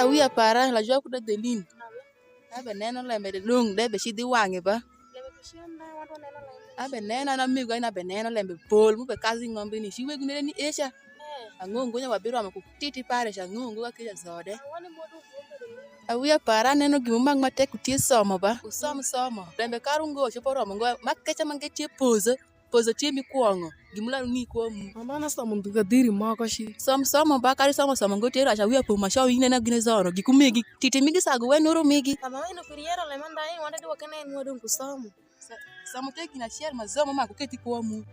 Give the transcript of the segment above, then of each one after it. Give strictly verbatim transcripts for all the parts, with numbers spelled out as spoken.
Wia para, lajwa kuda dhelin. Abeneno lembe de dong' de becidho i wang'e ba. Abeneno, an amigo aye, abeneno lembe pol m'ubekadhu i ng'ombe ni, ci wegwu nene ni eca. Ang'o ngo nya wabiromo ku titi pare ca, ang'o ngo ka kec azode. Awia para, aneno gin m'umak ma tek, wutye somo ba, wusom somo. Lembe kara ungo copo romo ngo, ma keca mange tye pozo, pozo tye mi kwong'o, gin m'ularo ng'i kwomu. Mama, nasomo ndhu kadhiri moko ci. Som somo ba, kadi somo somo ngo tye rac, awia pong' ma co inena gine zono, gik umegi, titi migi sagu we nuru migi. Mama, eno pir yero lemandha, eno wande dwa kene en wadong ku somo. Sa-, samo te gin acel ma zomo ma kuketi kwo mu.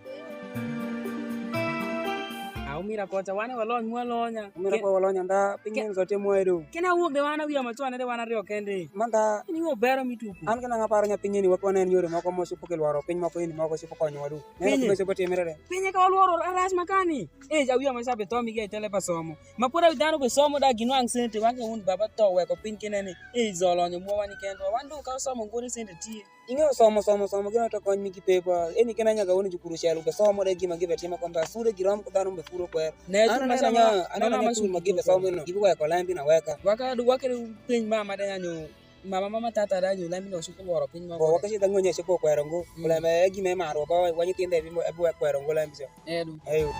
A umira koca, wane walony mu alonya. Umira ko walonya nda, piny nyen zote mwa edo. Kena wuok de wan awia ma cwane de wan aryo kende. Manda. Ini wo bero mi tuku. An kena nga paro nya piny ni wakwa nen yore moko mo sipo ke lwaro piny moko ini moko sipo konyo wadu. Neno. Pinye. Kuma sipo timire de. Pinye ka walworo arac makani. Eh, ja awia ma sabe to mi ge tele pa somo. Ma pura dhano be somo da ginwang sente, wan ke wun baba to weko piny kinene. Eh, zolonyo mwa wani kendwa. Wan du ka somo ngore sente tie. Ing'eyo somo, somo, somo, gin to kony migi pe ba. Eni kena nyaka woni jukuru cel, ube somo de gima gibe timo kombe, asude girom ku dhanu mbe furo kwer. Ne, an aneno nya, aneno nya tul ma gibe somo no, gibi weko lembi na weka. Waka, waka piny mama de nyanyo, mama, mama tata de nyanyo lembi no suku lworo piny mama. Bo waka ci da ngonye ci ko kwero ngo, mm, lembe e gima emaro ba wa nyithinde ebi, ebi wek kwero ngo lembi cho. Edu. Eyo.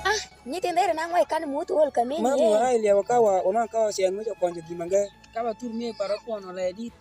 Ah, nyithinde ere nang'wa ikani mutu wol kamini. Mama, eh, wa ai liawa kawa, ona kawa siang' mecho konjo gima nge. Ka watur ng'eyo paro kwon oledi.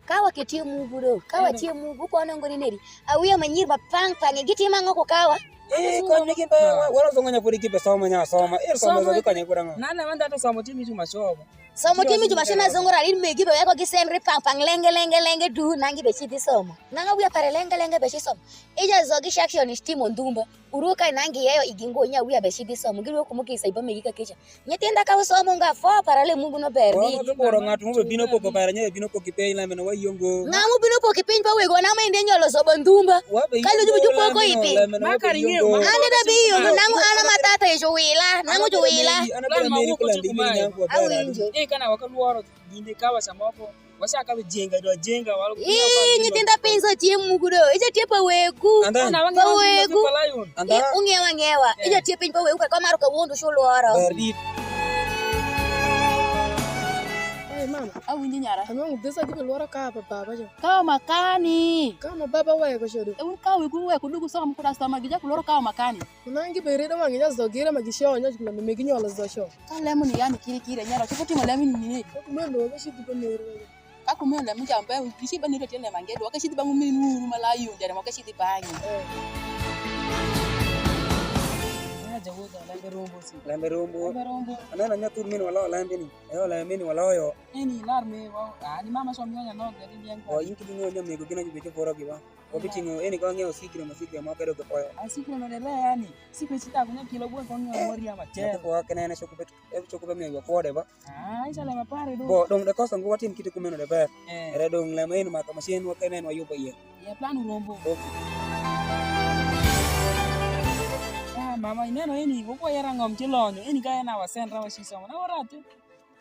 Ka waketye mugu do, ka watye mugu kwon ongo ni neri. Awiya ma nyir ma pang pang gitimo ang'o ku kawa? Eh, kony gi be, wa, wala zongo nya podi gibe somo nya soma. Eh, somo zo gikonye kuda ngo. Nana wanda to somo timi juma somo. Somo timi juma sina zongo rari me gibe weko gi sendre pang pang lenge lenge lenge du nangi be ci dhi somo. Nanga wiya pare lenge lenge be ci somo. Ija zo gi section is timo ndumba. Uru ka nangi yeyo igi ngo nya wiya be ci dhi somo. Gilwo kumo ki sa ibo me gi ka kicha. Nyithinda ka wusomo nga fo parale Mungu no ber di. Wa biboro ng'at mo bino poko para nye bino poko piny lambe no wayongo. Ng'a mo bino poko piny pa wego na ma inde nyolo zobo ndumba. Ka lu jubu jupoko ipi. Makari ng'eyo. Ande da biyo nangu ana matata e juwila, nangu juwila. Awinjo. Eh, kana wakalworo ginde kawa samoko. Wacaka bijenga do ajenga walo. Ii, nyithinda piny so tye mugu do. Ija tye pa wegu. Pa wegu. Ii, ung'ewa ng'ewa. Ija tye piny pa wegu ka maro ka wondo shu lworo. Hey, mama. Awinji nyara. Anwang'o dhesa gibe lworo ka pa baba jo. Ka makani. Ka ma baba weko chodo. E un ka wegu weko dugu somo kuda somo gija kulworo ka makani. Unangi be redo wang'i nya zo gira ma gisho nya jukula me ginyolo zo sho. Ka lemo ni yani kiri kiri nyara chuko timo lemo ni ni. Kumendo wego shi dugo meru. Ka kumeno lemo jam be, gicidh ba nino tye lemo ange, dwoke cidh bang' umin uru ma layo jare mo ke cidh bang'e. Eh. Ina jawuodha, lembe rombo si. Lembe rombo. Lembe rombo. Aneno nya thur min walo lembe ni. Ayo lembe ni waloyo. Eni lar me wa, ah, ni mama som nyonya no gari lieng. O in kidi nyonya mego gina jube joforo gi ba. Wabiting'o eni ka wang'iewo sikre ma sikre moko edo gipoyo. Ah, sikre no de le yani. Sikre sita kunya kilo gwe ko nyo mori ama cer. Ko wa kenene soko bet, soko bet mi wa kwode ba. Ah, isa le mapare do. Bo dong de kosa ngo watim kiti kumeno de ber. Eh. Ere dong le ma eni maka macen wa kenene wa yubo ye. Ya plan urombo. Okay. Ah, mama ineno eni, wo ko yera ngom ti lonyo, eni ka ena wa sendra wa sisomo. Na warate.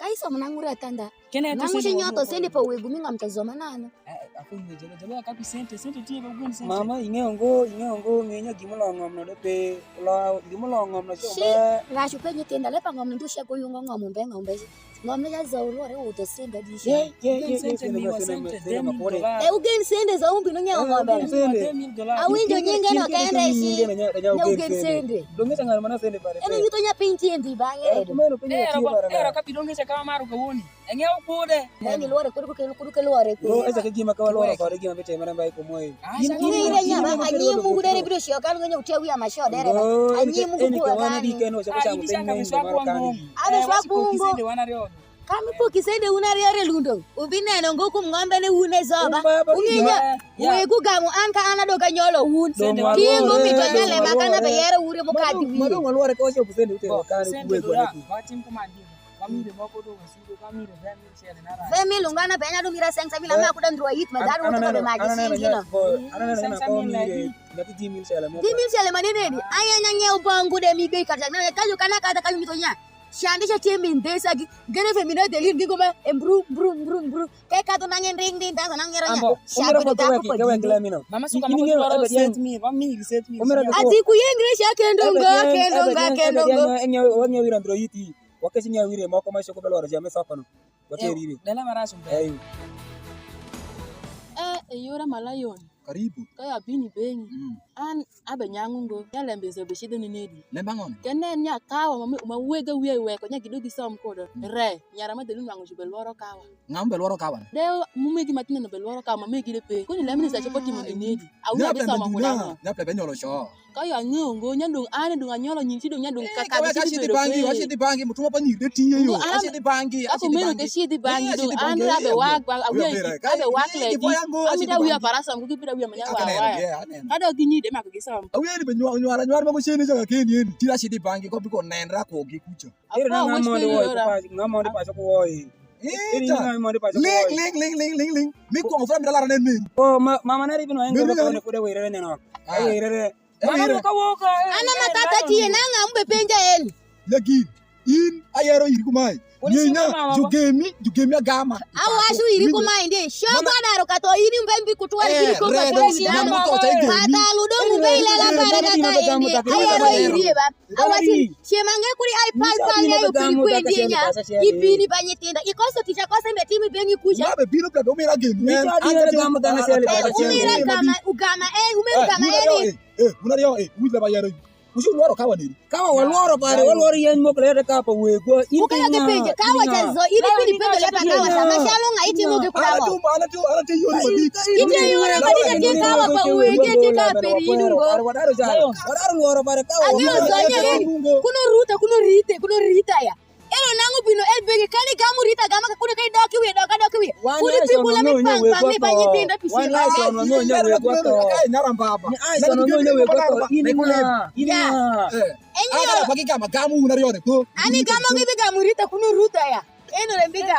Ka isomo na ngura tanda. Kene nangu ci nyoto sende pa wegu mi ngam ta zoma nano. Mama, ing'eyo ngo, ing'eyo ngo, ng'e nya gimulongo ngomno de pe, lo gimulongo ngomno ci ombe. Racu pe nyithinda lepa ngomno ndu shego yungo ngom ombe ngombe. Ngomno ya zo lore udo sende di shi. Ye, ye, ye, ye, sende mi wa sende de mi dola. E ugen sende zo umbi no ng'eyo ngombe. Awinjo nyinge no kende shi. Ne ugen sende. Donge sa ng'ano mana sende pare. Eno nyuto nya piny tiendi bang'e. Ero ka bidonge sa kama maru kawoni. Eng'eyo kude. Nani lwore kudu ke kudu ke lwore kudu. Ro esa ke gima ka lwore kode gima bitimore mba iko moyo. Ngire nya ba anyi Mungu dere biro shio kan ngenyo utia wiya masho dere ba. Anyi Mungu kuwa gani. Abe shwa kungo. Kami po kisende una riare lundo. Ubineno ngo kum ng'ombe ne une zoba. Ung'inyo. Wegu gamu an ka an adoka nyolo un. Kingo mi to nyale ma kana be yero ure mo kati wiye. Madong walwore ka wacho kisende ute kan kuwe kwa. Family moko do wasudo, family family share na ra. Family ungana benya do mira seng samila ma kuda ndro yit ma daru to be ma ji singi no. Seng samila. Dimil share ma nene ni. Aya nya ng'eyo bongo de mi be kata na ka yo kana kata ka yo mi to nya. Shandi cha tie min de sa gi. Gene fe mina de lir gi goma em bru bru bru bru. Ke ka to na ngen ring ding ta na ngera nya. Shandi de ta ko. Mama suka mama ko set mi, mama mi set mi. Ati ku yengre sha kendo nga kendo nga kendo nga. Enyo enyo wira ndro yiti. Wakec ng'eyo ire moko ma icopo belworo jami sokono. Water ire. Dela marac umbe. Eyo. Eh, e yora malayon. Karibu. Ka ya bini bengi. Mm. An abe nyangu ngo. Ya lembe zo be cidho ni nedi. Lembe ang'o? Kenen nya kawa ma, ma wega wiye weko nya gidogi som kodo. Mm. Re, nyara ma dhelu nwango ju be lworo kawa. Ng'a m'be lworo kawa? De mumegi ma tineno be lworo kawa ma megi de pe. Kuni lembe ni sa chopo timo ni nedi. Awinjo ade sama kuda mo. Nya plebe nyolo cho. Ka yo ang'eyo ngo, nya dong' an dong' anyolo nyin ci dong' nya dong' ka ka ci dong' bedo pe. Acidhi bangi, mutuma pa nyir de tinye yo. Acidhi bangi. Ka kumeno ke cidhi bangi dong' an abe wak ba awiya abe wak legi. Amida wiya para som ku gibida wiya manya wa wa. Ka dog gi nyi de mako gi som. Awiya ni be nywara nywara moko ceni jaga keni yeni. Tira acidhi bangi ko biko nenra ko gi kucha. Ere na ng'a mondo wo ko pa ng'a mondo pa ko wo. Ere ng'a mondo pa ko wo. Ling ling ling ling ling ling. Mi ko ngofra mi lara ne min. Ko mama na ribino engo ko ne kude were ne no. Were. Mama ka wo ka. Ana matata tie na ng'a mbe penja en. Lagi in ayero iri kumae. Nyenya jugemi jugemi agama. Awacu iri kumae ndi shogo adaro ka to in mbe mbi kutwal kiri ko ka to iri dano. Kata ludo mbe ilela kare ka ka en ayero iri ba. Awaci, ceng' mange kuri ai pal pal nyayo piny kwe ndi nya, ibini ba nyithinda. Ikoso tic akoso mbe timi beng'i kuca. Mabe bino ka domira gem. Umira gama, ugama, eh, umira gama, eh, ni. Eh, una rio, eh, wila ba yaro. Usi lworo kawa nini? Kawa walworo pare, walworo yeny moko lete ka pa wegwa. Ukaya ke penje, kawa cha zo, ili pindi penjo leta kawa sa, mashalo nga iti mo ke kura mo. Ana tu, ana tu, ana tu yoni mabit. Ite yura ma dina tie kawa pa wegwa, tie ka peri inungo. Wadaro jalo. Wadaro lworo pare ka. Ang'eyo zonye en. Kuno ruta, kuno rite, kuno rita ya. Elo nang'o bino el bege kani gamu rita gama ka kuno kai doki wiye, doka doki wiye. Kuni pikula mi pang pang mi banyi tindo pisi. Wan ai sono no nya wegwa to. Ni ai sono no nya wegwa to. Ini ma. Ini ma. Enyo. Aga bagi gama gamu una rione ko. Ani gama gibi gamu rita kuno ruta ya. Eno le mbiga.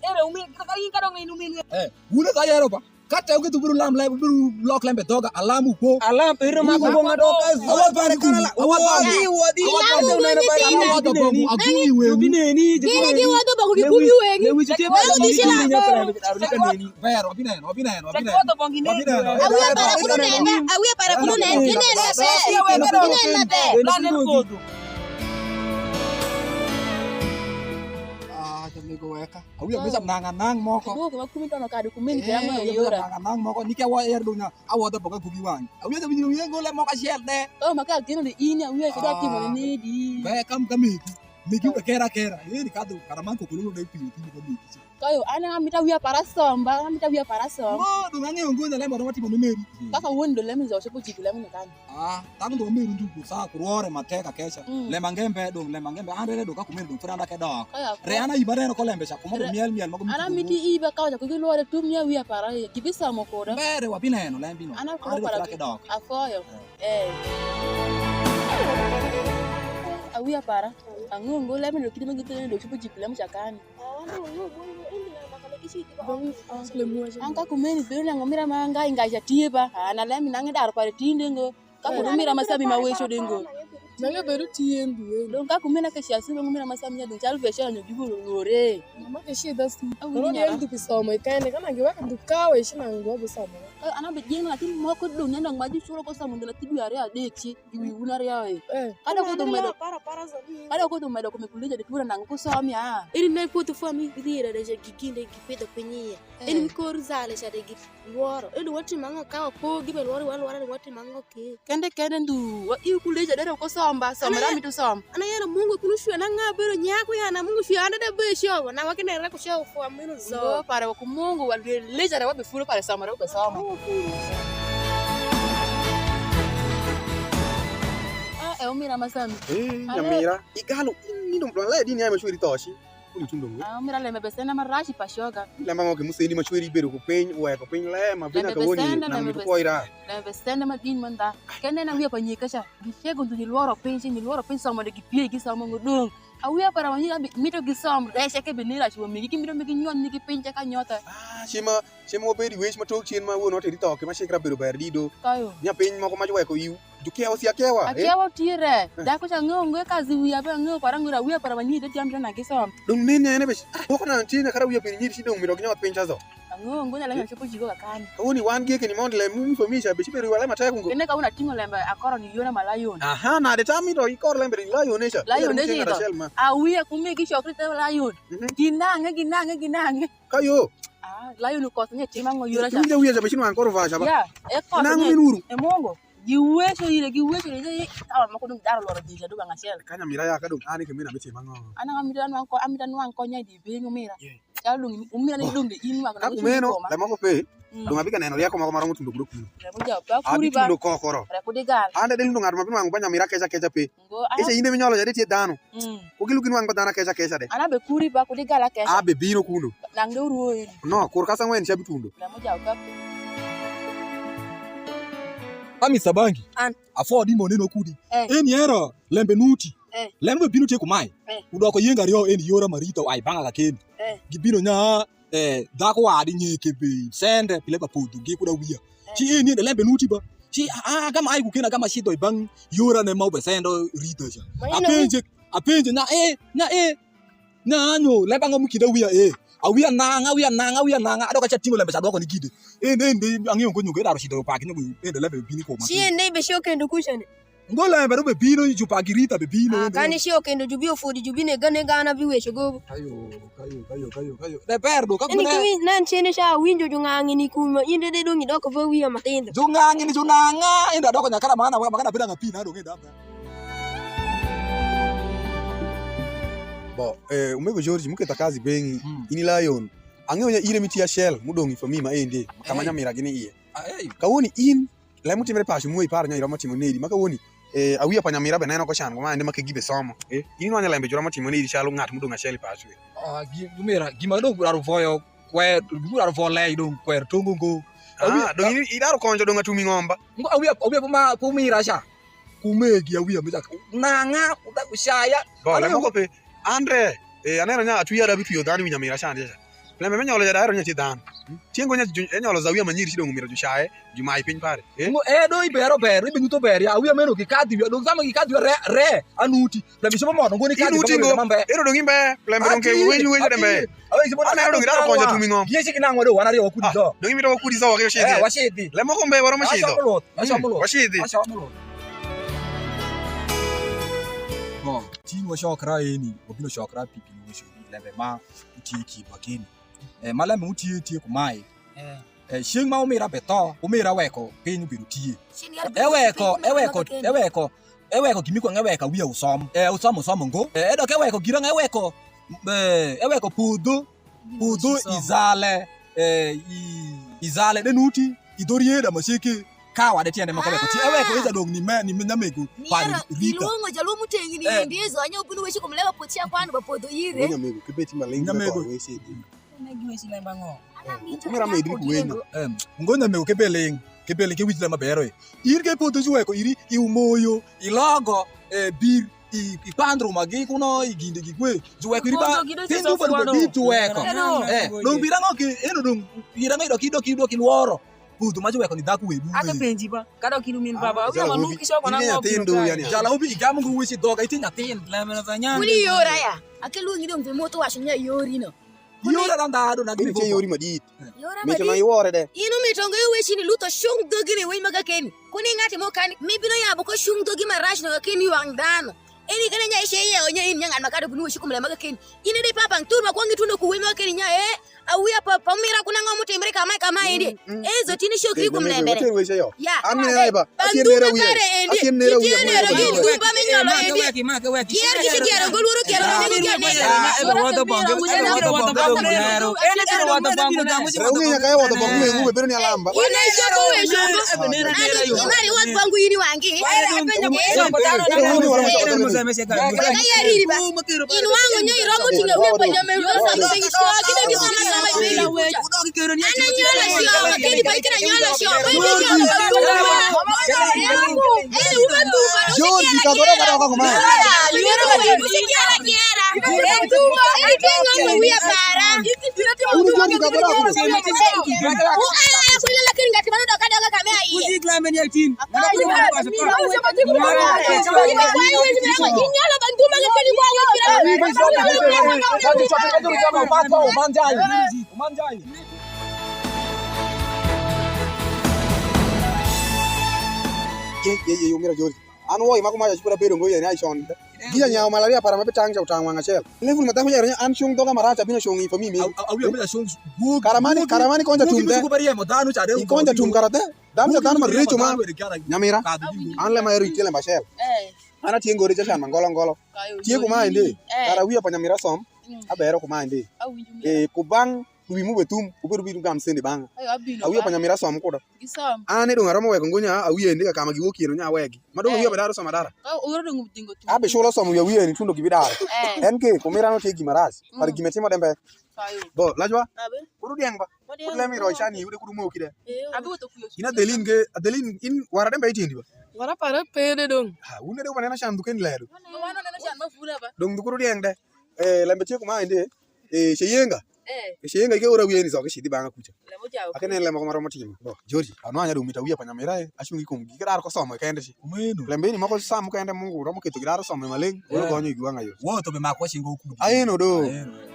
Ere umi ka in ka dong in umi. Eh, una ka yero ba. Ka te wuketho wubiro lam lembe, wubiro lok lembe dhoga, alam wukwo. Alam, ere ma gumbo ng'ato ka awa pare kana la. Awa pare. Wodi, wodi. Awa pare. Awa pare. Awa pare. Awa pare. Bineni, bineni. Gini gi wodi boko gi kumi wegi. Ne wici tie ba ni ni nya pare. Ber, wabineno, wabineno, wabineno. Awiya pare kuno nene, awiya pare kuno nene. Ginene be. Ginene be. Lane kodo. Ah, jamigo weka. Awinjo bisa nang anang moko. Iduoko ma kumi tono kado kumeni kira mo yora. Nang anang moko nikech wa er dunya awodho boka gugi wang. Awinjo winjo winjo ngole moko achiel de. Oh, maka gino de in awinjo kida timo ni nedi. Be kam kameki. Meki ka kera kera. Eri kado karamanko kululo de pinyo timo kameki. Kayo ana mita wiya para somba, mita wiya para somba. Mo do ng'eyo ngone lemo do timo ni nedi. Kaka wuon do lemo zo chopo jibu lemo ni kan. Ah, dhanu dong' omeru ndugu saa kurwore matek akeca. Mm. Lem angembe dong' lem angembe an rere dong' ka kumeno dong' pud an ake dok. Re an ayiba neno ko lembe ca kumoko miel miel mogo. Ana miti iba ka wacha kugi lwore tu mia wiya para ye. Gibi samo koda. Mbere wabineno lem bino. Ana kuro para ke dok. Afoyo. Eh. Awiya para. Ango ngo lem no kidi magi tene do chupo jipi lem chakani. An ka kumeni bedo nango mira ma ngai ngai cha tie ba. Ana lem nangi daro pare tinde ngo. Ka kudu mira ma sami ma weco de ngo. Nang'e bedo tien duwe. Dong ka kumena ke siasi dong mira ma sami nya dong chal biashara nyo gibo lore. Mama ke shi das. Awi nyara. Ndu kisomo ikende kana giwa ndu kawe shi na ngo bisomo. Ana be jeng na tim moko dong ne dong ma di chulo ko somo ndela tidu are adek chi iwi una riawe. Kada ko dong medo. Kada ko dong medo ko me kuleja de kura nang ko somo ya. Iri ne ko tu fami iri ira de giginde gipedho pinyi. Eni mi kor zale cha de gi lworo. Eni watimo ang'o ka wapo gibe lworo wa lworo ni watimo ang'o ke. Kende kende ndu wa iu kuleja dere ko somba somba ra mitu som. Ana yero Mungu kunu shwe na nga bero nyaku ya na Mungu shwe ande de be shobo na wakine ra ku shobo fwa mino zo. Ngo pare wa ku Mungu wa leja ra wa be furo pare somba ra wa be somba. Ah, e umira masami. Eh, nyamira. Igalo ini ndo mtu analaye dini ya mashuri toshi. Kuni tundo ngo. Ah, mira lembe be senda marac pa shoga. Lemba mo ke museni ma chweri bedo ku piny, uweko piny le ma bina ka woni na mitu koi ra. Lembe be senda ma din manda. Kende na wiya pa nyika cha. Gicego ndu nilworo piny, ci nilworo piny somo de gipie gi somo ngo dong. Awia para wanyi mito gi som rece ke be nira chuo migi ki mito migi nyon migi piny ka nyota. Ah, chima Ceng' m'wabed i wec ma tok cen ma won wateri tho, ki ma cikra bedo ber dido. Kayo. Nya piny moko ma juweko iwu, jukiewo si akewa. Eh? Akewa tire. Eh. Dako ca ng'eyo ng'e kazi wiya be ng'eyo para ng'ura wiya para ma nyiri de tiam tena gisom. Dong' nen ene be, ah, doko na tine kara wiya piny nyiri ci dong' mi dok nyoth piny ca zo. Ngo, ngo nyalo chopo jiko kakani. Kawoni wan gike ni mondo lem mu information be chibedo wale matek ngo. Kende kawuono ating'o lembe akoro ni yona ma layon. Aha, nade tam idok ikor lembe ni layon echa. Layon echa idho. Awiya kumegi chokri te layon. Mhm. Ginang'e, ginang'e, ginang'e. Kayo. Ah, layo ni koth nye tim ang'o yura cha. Tunde wiye cha be chinwang' koro vacha ba. Ya, e koth. Nang' nye min uru. E mongo. Giweco ire, giweco ire, kawa moko dong' daro loro dhi cha dong' ang'acel. Kanya mira ya ka dong' ani ke mina bitim ang'o? Ana amira nwang' ko, amira nwang' ko nya di be ng'umira. Yeah. Chal dong' umira ni dong' de in wa ka kumeno, la moko pe. Mm. Dong' abika neno rieko moko maromo tundo gudo kuno. Remo ja pa kuri ba. Abi tundo kokoro. Reko de gal. Ande de lundo ng'ato ma binwang'o ba nyamira keca keca pe. Ngo, ah. Ese in eminyolo jade tye dhanu. Mm. Ku gilugi nwang' ba dhanu akeca keca de. An abe kuri ba kudi gala keca. Abe bino kuno. Nang de uruwo eni. No, kur kasa ng'wen ca bitundo. Remo jau ka. Ami sabangi. An. Afo di mo neno kudi. Eh. En yero lembe nuti. Eh. Lembe bino tie kumae. Eh. Udoko yenga ryo en yora marito ai banga kakeni. Eh. Gibino nya eh, dhako wadi nye kebe sende pile ba podho gi kuda wiya. Eh. Ci e niende lembe nuti ba. Ci a, a, gama ai kukena gama cidho i bang' yorane ma ube sendo ridho ca. Ma in apenje, apenje na e, na e, na nyo lembe ang'o mukida wiya e. Awiya nanga, awiya nanga, awiya nanga. Adok aca ting'o lembe ca dwoko ni gide. E, ne, ne, ang'eyo ngo nyugo edaro cidho yo paki nyugo ende lembe bini koma. Ci e ne be cio kendo kucane. Ngo lembe ru bebino, jupa girita bebino. Ah, kani ci okendo jubi ofodi jubi nega nega an abiweco gogo. Kayo, kayo, kayo, kayo, kayo. De ber do ka. Eni kumi nan cene ca winjo jung'ang'i ni kuma in de dong idoko vo wiya mathindo. Jung'ang'i ni jung'ang'a inda doko nyakara mana wa makana pida ngapi na dong inda. Bo, eh, umego George muketa kazi bengi. Hmm. Ini lion. Ang'eyo nya ire mitiya shell mudong' ifami ma ende. Kama nyamira gini iye. Kawoni in Lem utimre paco mu iparo nya iromo timo nedi ma kawoni, eh, awiya pa nyamira be neno ko can kuma ende ma ke gibe somo, eh, in inwanya lembe jura motimo nedi calu ng'at mudong' acel i paco, eh? Ah, gi-, jumira, gima dong' guraro voyo kwer, guraro vo lei dong' kwer tongo ngo. Ah, dong' in idaro konjo dong' atumi ng'omba. Ngo, awiya, awiya pa ma, pa umira ca. Kumegi awiya me cak. Nang'a, uda-, ucaya. Bo, lem moko pe, andre, eh, aneno nya atwi ada bitwio dhani wi nyamira can ca. Lembe m'enyolo jada ero nya ci dhanu. Tiengo nya ju-, enyolo zawiya ma nyiri ci dong' omiro jucaye, jumai piny pare. Eh? Ngo, eh, do ibero ber, ibe nyutho ber, ya, awiya meno gikadhi wiya, dong' sama gikadhi wiya re, re, anuti. Lembe icopo mono, ngoni kadhi. Inuti ngo, mambe. Ero dong' imbe, lembe dong' ke wenyi wenyi de mbe. Aneno dong' idaro konja tumi ng'om. Gieci ginang'o do, wan ariyo wakudi dho. Dong' imito wakudi dho, wake ocidhi. Eh, wacidhi. Lemo ko mbe, waro macidho. Acopo loth, acopo loth. Wacidhi. Acopo loth. Bon, tin wacokra eni, wabino cokra pi gin weco lembe ma utye ki makeni. Eh, ma lembe mutye tye kumae. Eh. Eh, ceng' ma umira betho, umira weko piny ubedo tye. Eweko, eweko, eweko, eweko gimi kwong' eweko awiya usom. Eh, usom, usom ngo. Eh, edok eweko gira nga eweko, eh, eweko puodho, puodho izale, eh, i, izale de nuti, idhor yeda ma ceke. Ka wade tiende moko weko ti eweko eza dong ni me, ni me nyamego pare. Rita. Iluongo jalwo mutengini. Eh. Endi ezo anya ubino weche kum leba potia kwano ba podho ire. Nyamego kibeti maling nyamego weche di. Kumera me idri kuwendo. Em, ngo nyamego kebe ling, kebe ling ke wich lema bero e. Ir ke podho juweko iri i umoyo, i logo, eh, bir i, i pandru ma gi kuno i ginde gi kwe. Juweko iri ba tin du ba dit juweko. Eh, dong bira ngo ke eno dong ira ngo idoki idoki idoki lworo. Pudu ma juweko ni dhako wedu. Aka penji ba, kada okilu min baba. Uya maluki shoko na ngo. Nyathini do yani. Jala ubi igam ngu wichi dhoga iti nyathini. Kuli yora ya. Ake luongi dong' be moto wacho nya yori no. Yora na ndado na gini che yori madit. Yora madit. Mito na iwore de. Inu mito ngo yo wechi ni luto shung dhogi ne wei maga keni. Kuni ng'ati mo kani mi bino yabo ko shung dhogi marash no keni wang' dhano. Eni kene nya ishe iye onye in nya ng'at ma kado bunu weshi kum lema kakeni. In ide papa ntur ma kwangi tundo kuwe ma kakeni nya, eh, awia pa, pa mira kuna ngo mutimre kama, kama indi. Mm, mm. Ezo tini shoki kum lembere. Ya. Amina eba. Asie nera wiya. Asie nera wiya. Asie nera wiya. Kier kishi kiero golworo kiero. Ebe wodho bongo, ebe wodho bongo, ebe wodho bongo. Rauni nyaka e wodho bongo, ng'u bedo ni alamba. Ina ichopo we shongo. Ani, imari wodh bongo ini wangi. Ina yeri ba. In wango nyo iromo tinga we pa nyame. Ana nyola sio, kini pa ikina nyola sio. George, ka goro ka doko kuma. Uru George, ka goro kuma. Ye, ye, ye, umira jodi. An woi ma kumaca ci pud abedo ngo yeni ai con. Gija nyawo malaria para ma bitang ca utang wang acel. Level ma dhako jaro an cung dhoga marac abino cung i famili mi. Au, au, au, au, au, Karamani, karamani konja tum de. Ikonja tum kara de. Dhanu ca dhanu ma reco ma. Nyamira. An le ma ero itye lemba acel. Eh. An atye ngori ca can ma ngolo ngolo. Tye kuma indi. Eh. Kara wiya pa nyamira som. Mm. Abero kuma indi. Awinjo. Eh, ku bang' wi mu bethum, ubedo bino gam sende bang'a. Ayo, abino. Awiya pa nyamira som kudo. Gisom. An e dong' aromo weko ngo nya, awiye ndi ka ma giwok yeno nya wegi. Ma dong' awiya bedaro som adara. Ka oro dong' dingo tu. Abe culo som wiya wiye ni tundo gibidaro. Eh. En ke, kumira no tye gima rac. Par gima timo dembe. Ayo. Bo, lajwa? Abe. Kudu dieng ba. Kudu lemi roi cani, yude kudu mo kide. Eh. Abe wuto kuyo. Ina delin ke, delin in wara dembe itindi ba. Wara para pede dong'. Ha, wune de waneno can duken ledo. Mama no neno can ma fura ba. Dong' dukuru dieng de. Eh, lembe tye kuma inde. Eh, ce yenga. Eh. Eh, ce yenga ke ora wiye ni zoke cidhi bang'a kuca. Lemo jawo. Ake nen lemo ma romo timo. Bo, George, anwanya dong' mita wiya pa nyamira, eh, acung i kum gik dar ko somo kende ci. Kumeno. Lembe ni moko sam kende Mungu romo keto gidaro somo maleng, bolo gonyo i gwanga yo. Wo to be mak wachingo kudi. Ayeno do. Ayeno.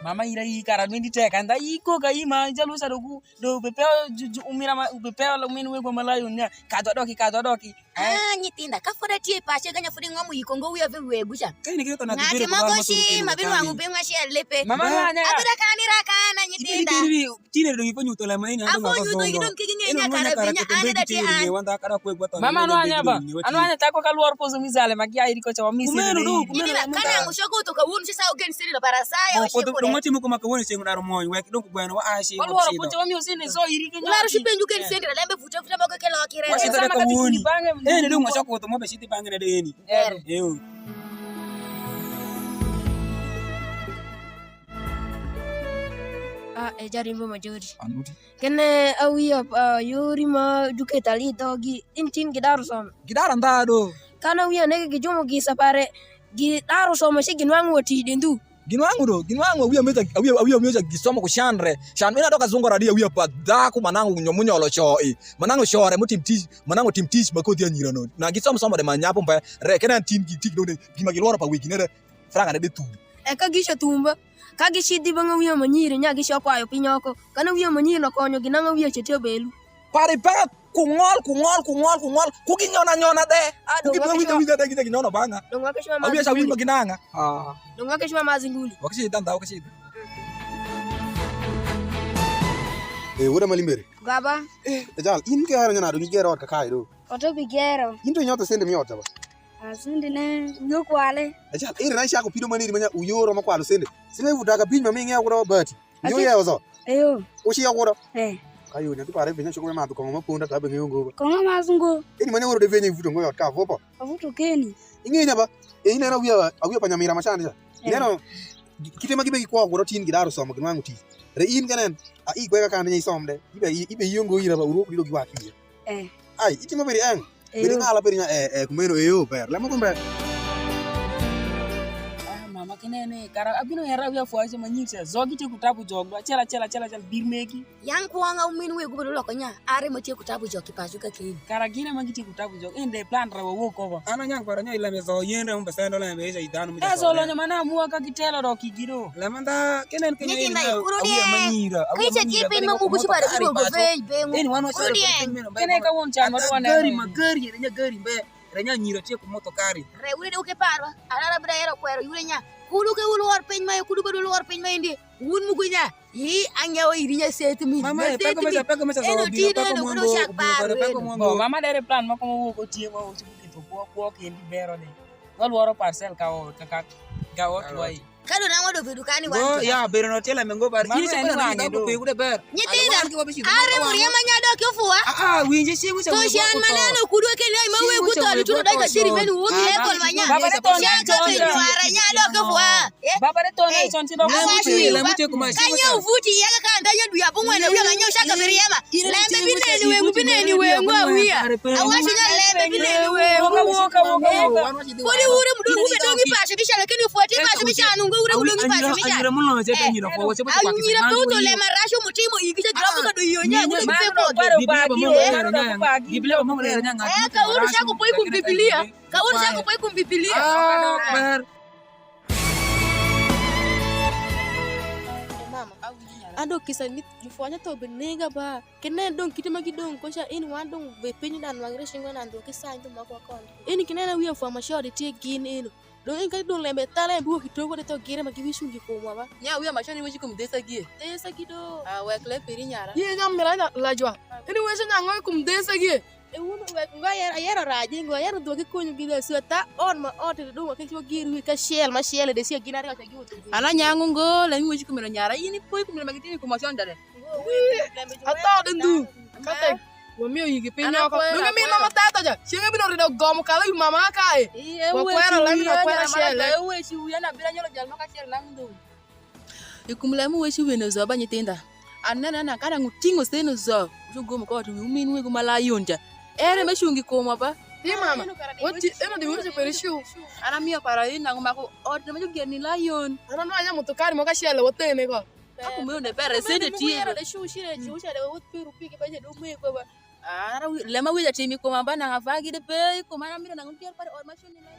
Mama ira yi kara nwendi tek, anda yi koka yi ma jalusa do ku, do be peo ju, ju umira ma, be peo la umin wegwa malayo nya, kadho doki, kadho doki. Ah, nyithinda, ka fodi atye i paco, kanya fodi ng'omo yiko ngo wiya pi wegu ca. Ka in iketho na ng'ati moko ci ma binwang'u piny acel lepe. Mama ng'anya. Abira kani ra kana, nyithinda. Tine dong' ipo nyutho lema ini. Apo nyutho iki dong' kiki ng'enya kara vinya, ane da ti an. Mama nwanya ba. Anwanya tako ka lwor pozo mizale ma giairi kocha wa misiri. Kumeno do, kumeno. Nyithinda, kana ng'u shoko to ka wun ci sa ugen siri na barasaya. Dong' watimo kuma ka wun ceng' daro mony, wek dong' kugweno wa ashi. Walworo pocha wa mi usini so iri. Ular shi penju ken sendra lembe vuta vuta moko ke loki re. Wasidho de ka woni. Ene dong' waco kutho mo be cidhi bang'e ne de eni. Ero. Eyo. Ah, e jarimbo ma jodi. Anuti. Kene awia, ah, yori ma juketa li dhogi, in tin gidaro somo. Gidaro ndha do. Kana awia nege gijumo gisa pare, gidaro somo ci ginwang'o wati de ndhu. Ginwang'u do, ginwang'u awia meca, awia, awia meca gisomo ku chandre. Can, mina dok azungo radi awia pa dhaku ma nang'u nyo-, munyolo co i, ma nang'u core mutim tic, ma nang'u tim tic ma kodhi anyira no. Na gisomo somo de ma nyapo mbe, re, kena en tin gi tik dong de, gima gilworo pa wegi ne de, franga ne de thum. E ka gico thumba, ka gicidhi bang' awia ma nyiri, nya gico kwayo piny oko. Kan awia ma nyiri no konyo gi nang'u awia cetio belu. Pare paka Ku ng'ol, ku ng'ol, ku ng'ol, ku ng'ol, ku ginyona nyona de. Ah, ku dong' gibino waka winja cwa-, winja de, gin de ginyono bang'a. Dong' waka cwa ma. Awia ca winj ma ginang'a. Ah. Dong' waka cwa ma zinguli. Waka ci danda, waka ci. Eh, wuda malimbere. Baba. Eh, e jal, in ke hero nyana dong' igero ot kakae do. Oto bigero. In to inyotho sende mi ot ba? Ah, sende ne, nyo kwale. E jal, ere na ichako pido maneri ma nya uyoro ma kwalo sende. Sile vuta ka piny ma mi ng'eyo kuda bati. Nyo ye ozo? Eyo. Uci ya kuro? Eh. Ka yo nya tu pare benya choko ma tu kongo ma punda ta be ngeyo ngo. Kongo ma zungo. Ini mane woro de venye vuto ngo yot ka vopo. Avuto keni. Inge nya ba? E ineno wiya, awiya pa nyamira ma chande cha. Eh. Ineno kite ma gibe gi kwok woro tin gidaro somo ginwango ti. Re in kenen, a i gwega kan nya isom de. Ibe, ibe yongo ira ba uruk dido gi waki. Eh. Ai, itimo beri eng. Beri ng'ala beri nya, eh, eh, kumeno, eh, yo, ber. Lemo kumbe. Ah, mama, kinene, kara abino yera wiya fwaco ma nying' ca. Zogi ti kutabu jogwa, acel, acel, acel, acel, bir meki. Yang kwonga umin wegu bedo loko nya, are ma ti kutabu jog ki paco ka keni. Kara gine ma giti kutabu jog, in de plan ra wawuok oko. An anyang' paro nyo i lembe zo yen re umbe sendo lembe ica i dhanu mi. Eh, zo lonyo mana mua ka gitelo ro ki giro. Lemanda kenen kenya. Nyithinda, iri kuru awiya dieng'. Manyira, awiya. Kiche manyira, ti piny ma mugu ci pare kuru go vej bengu. Eni wan wacalo kuru dieng'. Kene ka won can ma dwa neno. Gari ma gari, ere nya gari mbe, ere nya nyira tie ku motokari. Re wire de uke parwa, arara bida yero kwero yure nya. Kudu ke ulwor piny ma, kudu bedo ulwor piny ma indi. Wun mugu nya. Yi, ang'eyo iri nya seti mi. Mama, nya seti peko mi. Mecha, peko mecha. Eno so ti biro, peko neno mongo, kudu chak biro, paro peko wendo. Mongo. Bo, mama dere plan moko mowuok otie ma wucuku kitho kwo, kwo kendi bero de. Walworo parcel ka ot, ka, ka, ka ot wa i. Kado nang'o do bedo kani wan. Bo, ya, bedo no tela mengo bar. Mano. Iri sani wan do. Nyithinda, are muriema nya dok yo fwa. Ah, ah, winje chieng' ucha. To shan maneno kudwa kendo ai ma we guto ni tuno dai ka siri meni wuki e kol manya. Baba de to nya dok yo fwa. Eh? Baba de to nya chon ti dok. Awacho yu ba. Ka nyo vuti ya ka nda nyo duya bungwe na wiya nyo shaka biriema. Lembe bineni wengu, bineni wengu awiya. Awacho nya lembe bineni wengu. Woka, woka, woka, woka. Kodi ure mudong ube dongi pacho bicha, lakini ufuatie pacho bicha nungo ure mudongi pacho bicha. Anyira mulo che anyira fo wache. Anyira pe uto le marasho mutimo iki cha jirabu ka do iyo nya ure kipe ko. Biblia ba mo. Biblia ba mo. Eh, ka uru shako poi kum Biblia. Ka uru shako poi kum Biblia. Ah, ber. Mama, au An dong kisa ni jufwanya tho binega ba. Kinen dong kite ma gidong ko ca, in wan dong be piny dan wangre cingo nan dong kisany dong moko wakon. In kinen awia fwa ma shodi tie gin eno. Dong in kadi dong lembe thala en biwok i toko de tho gire ma giwicungi kumwa ba. Nya awia ma shodi weci kum desa gie. Desa gi do. Ah, wek le piri nyara. Ye nyam mira nya lajwa. Ini weci nya ngoi kum desa gie. E wun wek ngo ayero, ayero raji ngo, ayero dhogi konyo gi da swa ta on ma ote do ma kecho gir wi ka shel ma shel de sia gin aryo cha giwuto gi. Ana nyangu ngo, la mi weci kumeno nyara, in ipoyi kumeno ma gitimi kuma shon dade. Atho de ndu. Kate wamiyo yigi piny oko. Nungi min mama tata ja. Chieng' ebino rido gomo kala wi mama kae. Wakwero lami na kwero shele. Weci wiya na bila nyolo jal maka shel lang ndu. I kum lem weci wene zo ba nyithinda. Aneno na kada ngutingo seno zo. Wucu gomo ko tu min wegu ma la yun ja. Ere me cungi koma ba. Ti mama. Woti eno di woti pere shu. Ana miyo para ina ngumako ot ma juger ni la yun. Ana no anya mutukari mo ka shele wotene ko. Aku mio ne bere sede ti. Ero de shu shire ju shele wot piru pigi ba je do me ko ba. Ara lema wija timi kuma ba nanga vagi de pe kuma na mira nanga kier pare or ma shuni na.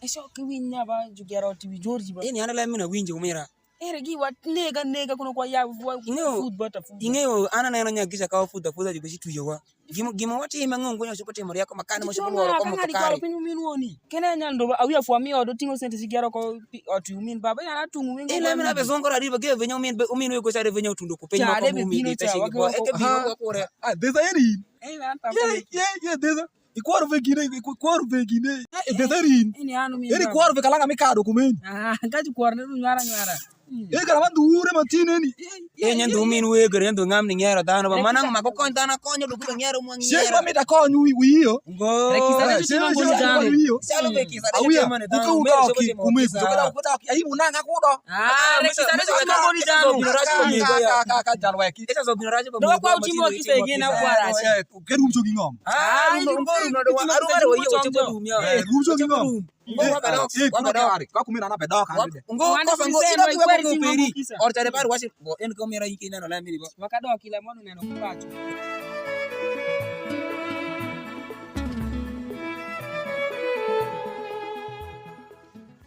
Eso ki winy nya ba jugero ti wi George ba. Ini ana lema na winjo mira. Ere gi wat nega nega kuno kwa ya wa. Ing'eyo- food butter food. Ing'eyo ana neno nya gicha kawa fuda fuda jugo shi tuyo wa. Gima gima watimo ang'o ng'o nyoso kutimo rieko makani mo shukumo ro komo tukari. Piny min woni. Kene nyal ndo awia fwa mi odo tingo sente sigero ko pi- ot yu min baba yana tungu wingo. Ile mina be zongo rari ba ge venyo min be umin we go sare venyo tundo ko piny mo ko mi be tashi bo e ke bi ko kure. Ah, desa eri. Eh man papa. Ye ye ye desa. Ikwaro ve gine, ikwaro ve gine. Eh, desa eri. Ini anu min. Eri kwaro ve kalanga mi kado kumen. Ah, kaji kwaro ne nyara nyara. E kara ma dhure ma tin eni. E nyandhu min wegere, nyandhu ng'am ni ng'ero dhanu ba manang' ma kukony dhanu akonyo dong' kudong' ng'ero mwa ng'ero. Shek ma mita kony wi wiyo. Ngo. Rekisa na jotimo nguni dhanu. Wiyo. Chalo be kisa na jotimo ne dhanu. Awia, uka uka oki kumis. Jokada kuda oki aibu nanga kudo. Ah, rekisa na jotimo nguni dhanu. Ka ka ka ka jalweki. Esa zo bino raje ba. Ndo kwa utimo kisa gina kwa raje. Kedu mchogi ng'om. Ah, ndo ndo ndo ndo. Aru aru yo choko dum yo. Rumchogi ng'om. Ngo wabedok, eh, wabedok. Ka kumina na bedok ande. Ngo kosa ngo ina ki weko peri. Or tare bar wasi bo en ko mera yiki neno la miri bo. Wakadok ile mondo neno kupacho.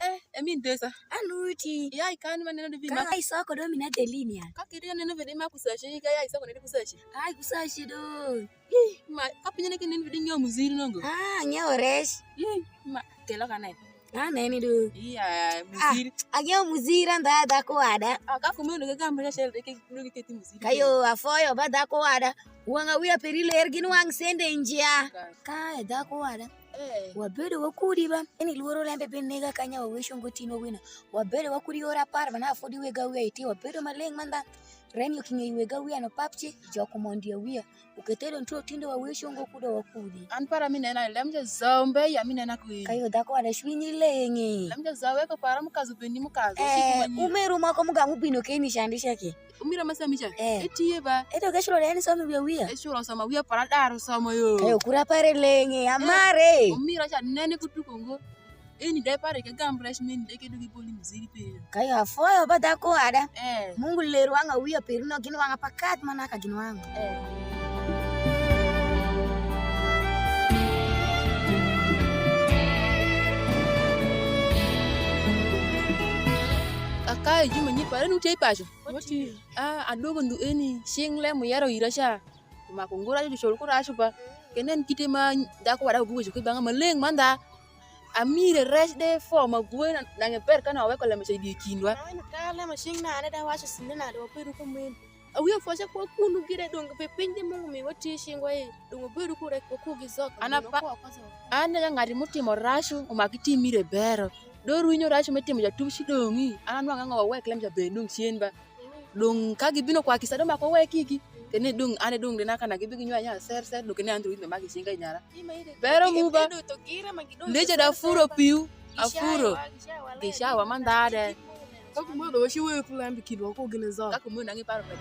Eh, emin desa. Aluti. Ya ikan maneno de bi ma. Ka isoko do mina delinia. Ka kiri neno vede ma kusashi, ka ya isoko ne kusashi. Ai kusashi do. Ih, ma ka pinye ne kinin vidi nyiewo muziri nongo. Ah, nyiewo rech. Ih, ma kelo ka ne. Ah, neni du. Iya, muziri. Ah, anyiewo muziri andha dhako wada. Ah, ka kumeno ke gambre ka shel ke dugi keti muziri. Kayo afoyo ba dhako wada. Wanga wiya peri ler gin wang sende njia. Ka e dhako wada. Eh. Wabedo wakudi ba. Eni luoro lembe ben nega kanya waweco ngo tino wina. Wabedo wakudi ora par mana afodi wega wiya iti wabedo maleng manda. Reni oking'eyo wega wiya no papci, joko mondo ya wiya. Ukethe dong' tro tinde waweco ngo kudo wakudi. An para mi nena lem je zau mbe ya mi nena ku. Kayo dhako wada cwinyi leng'e. Lem je zau eko para mukazo bendi mukazo. Eh, umeru moko muga mubino keni candi ceke. Umira ma sami cha. Eh. Etiye ba. Eto ke chulo yani somo wiya wiya. E chulo somo wiya para daro somo yo. Kayo kura pare leng'e amare. Umira cha nene kutuko ngo. Eni de pare ke gam rec meni de ke dugi boli muziki piny. Kayo afoyo ba dhako wada. Eh. Mungu ler wanga wiya peri no gin wanga pakat mana ka gin wanga. Eh. Akayo juma nyi pare nute i paco. Wati. Ah, aduogo ndu eni cing le muyero ira cha. Omako ngura jo jucol kuracu ba. Kenen kite ma dhako wada obugo jukwi banga maleng mandha. Amire rec de fo ma gwe na nge ber kana waweko lemo cha die kindwa. Ka lemo cing nane da wacho sinde nade wabedo kumeno. Awia foca kwa kunu gire dong pe piny de Mungu mi wati cingwa e dong wabedo kure kwa kugi zok. Ana pa an ne ng'ati mutimo racu omaki tim mire bero. Do ruinyo racu me timo jatubu ci dongi an anwang'a ngo wawek lem cha ben dong cien ba. Dong ka gibino kwa kisa do mako wek igi kene dong ane dong de naka na gibi ginyo anya ser ser do kene andro indo magi cinga nyara. Bero muba. Ndeche da furo piu afuro. Gishawa mandade. Ka kumeno waci weyo ku lembe kindwa ku gin ezo. Ka kumeno nangi paro pe.